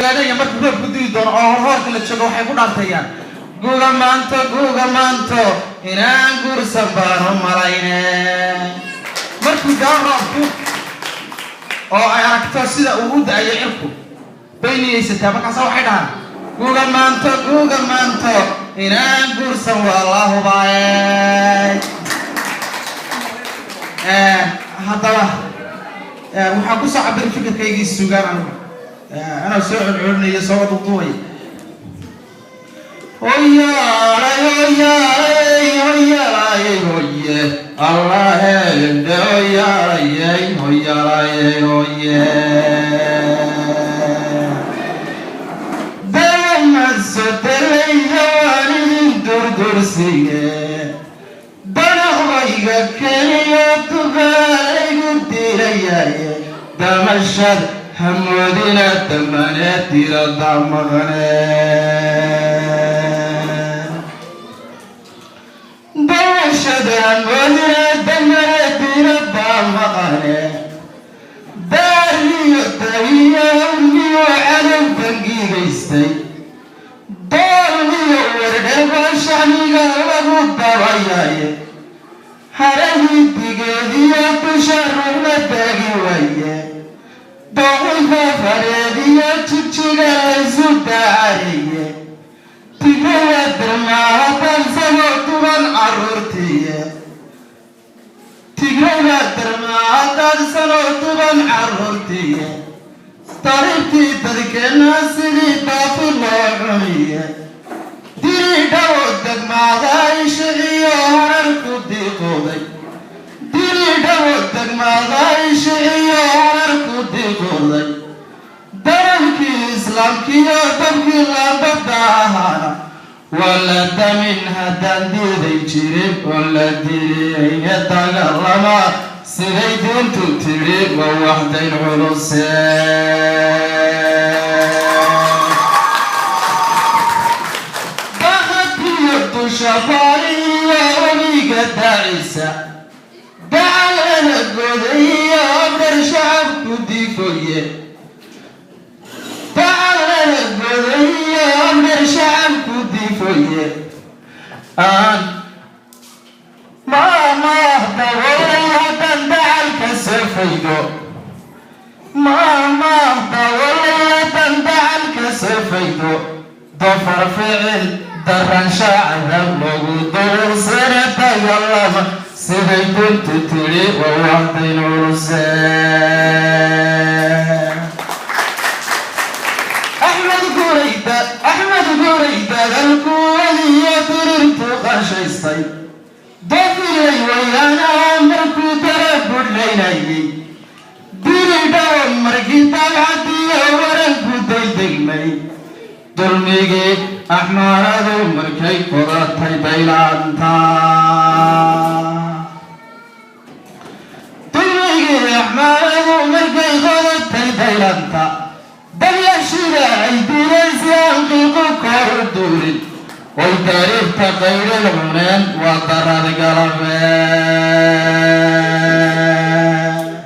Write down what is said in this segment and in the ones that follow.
Ogaadaya markuu roobku di'i doono oo horhoorka la joogo, waxay ku dhaantayaan: "Guga maanto, guga maanto, inaan guursan baanu malayne." Markuu dao roobku oo ay aragto sida uu u da-ayo cirku, bay niyeysataa. Markaasa waxay dhahaan: "Guga maanto, guga maanto, inaan guursan waa la hubaaye." Haddaba waxaan kusoo cabiri fikirkaygii sugaan anigu anaa soo celcelinayo, soo duuduubaya. Hoyaalay, hoyaalay, hoyaalay, hoye, allahende, hoyaalayey, hoyaalayey, hoye. Dawamasodelayda waan idin durdursiye, danaqbayga keliyo dugaalaygu dilayaye, damashad hamoodina damane dirada maqane, damashad hamoodina damane dirada maqane. Daariyo dabiyo miyo cadow bangigaystay, doolniyo wardheba shacniga lagu dabayaye, harahii digeediyo dusha ruugla taagi waye, doqifa fareediyo jigjiga laysu daacariye, tigaya darmaadansanoo duban caruurtiye, tigrayga darmaadaadsanoo duban caruurtiye, taribtii dadkeenna sidii daafi loo cuniye, diridhawo degmaada ishiciyo harar ku diiqooday, diridhawo degmaada ishiciyo harar ku diiqooday, darabkii islaamkiyo dabkii laabada ahaana waa la damin haddaan diiday jirin oon la diriyayne. Dagaalama siday diintu tidhi waa waxdayn culuse. Daqatiyo dusha baariyo webiga daacisa, dacalada godayo abdar shacabku diifoye, dacalada godayo abdar shacabku diifoye, aan maamaah daboolay haddaan dacalka soo faydo, maamaah daboolay haddaan dacalka soo faydo, dofar ficil daran shacab lagu duursana. Dagaalama siday duntu tidhi waa waxdayn culuse. Axmed Gurayda, Axmed Guray, dadalkuwadiyo dirirtu qashaystay, dafilay wayaanaha markuu dara budhlaynayay, diridhawo markii dabcadiyo waranku daydegmay, dulmigii axmaaradu markay qodatay daylaanta, dulmigii axmaaradu markay qodatay daylanta, dabyashida ay dileen si aan qiiqu kor u duulin, oy taariikhta qaydhin cuneen, waa darad galabee.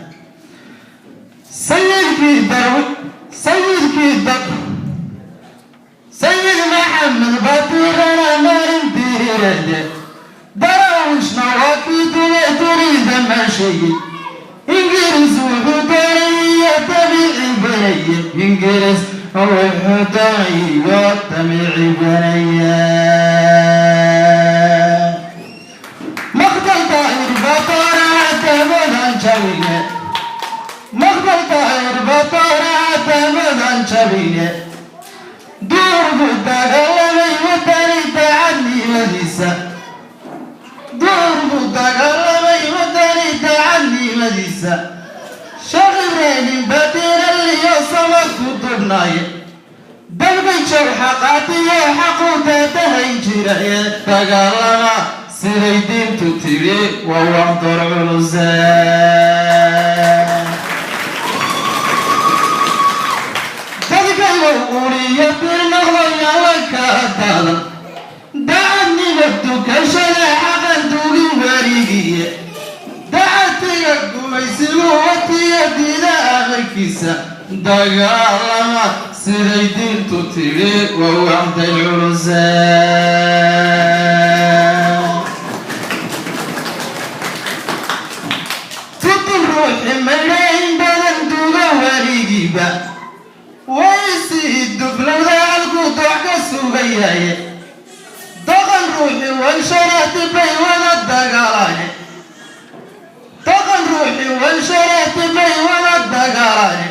Sayidkii dar, sayidkii dar, Sayid Maxamed batirana maalin dirirade, Darawishna waa kii duge dunida maasheeyey. Ingiriis wuxuu doonayo dabiici banaye, Ingiriis wuxuu doonayo dabiici banaye. Maqdal Daahir batoora damadan jabine, maqdal Daahir batoora damadan jabine, duurbu dagaalamay wadani daacadnimadiisa, duurbu dagaalamay wadani daacadnimadiisa. Sheekh Ibraahim badiraliyo sama ku dubnaaye, dalbay jawxa qaadiyo xaqu daadahay jira ee dagaalama siday diintu tidhi waa waxdor culuse. Dadkayo uliyo birnoqdoyala kaa daadan, dacadnima dukashada xaqan duugin weligiye, dacatiga gumaysigu watiya diida amarkiisa. Dagaalama Siday diintu tidhi waa waxday culuse. Tudul ruuxi maydhayn badan duga weligiiba way sii dublowda halkuu doox ka sugayaye. Doqon ruuxi wansharati bay wada dagaalaane. Doqon ruuxi wansharati bay wada dagaalaane.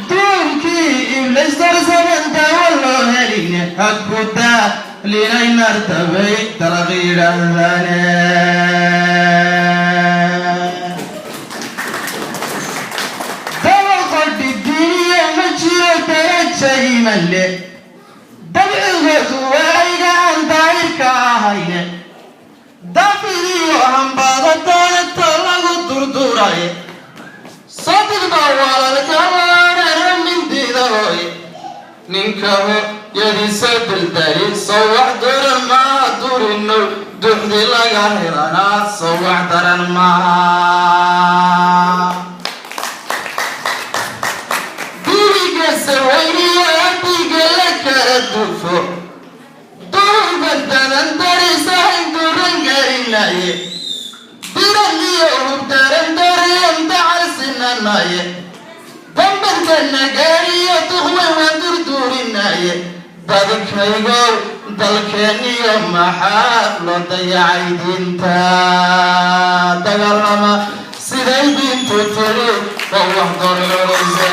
Duulkii Iblays darsaban daawo loo heline, ha ku daalinay nartabay dalaq yidhaahdaane. Dabaqodhi diiniya ma jiro daraja iman leh, dabcigoodu waa ayga aan daahirka ahayne. Dafidiyo hambaado daadata lagu durduraye, sadiq baa walaalka mindida hooye. Ninka hooyadiisa daldali soo wax daran maa durino, duxdi laga helanaa soo wax daran maaha. Duriga sawayniyo adiga la kala dufo, duuga dadan darisahayn duran garinaye, diran iyo hubdaran dariyan dacal sinanaye, dambarka nagaariyo duqway waan durduurinaye. Dadkaygow, dalkeeniyo maxaa loo dayacay diinta? Dagaalama siday diintu tiri waa wax door culuse.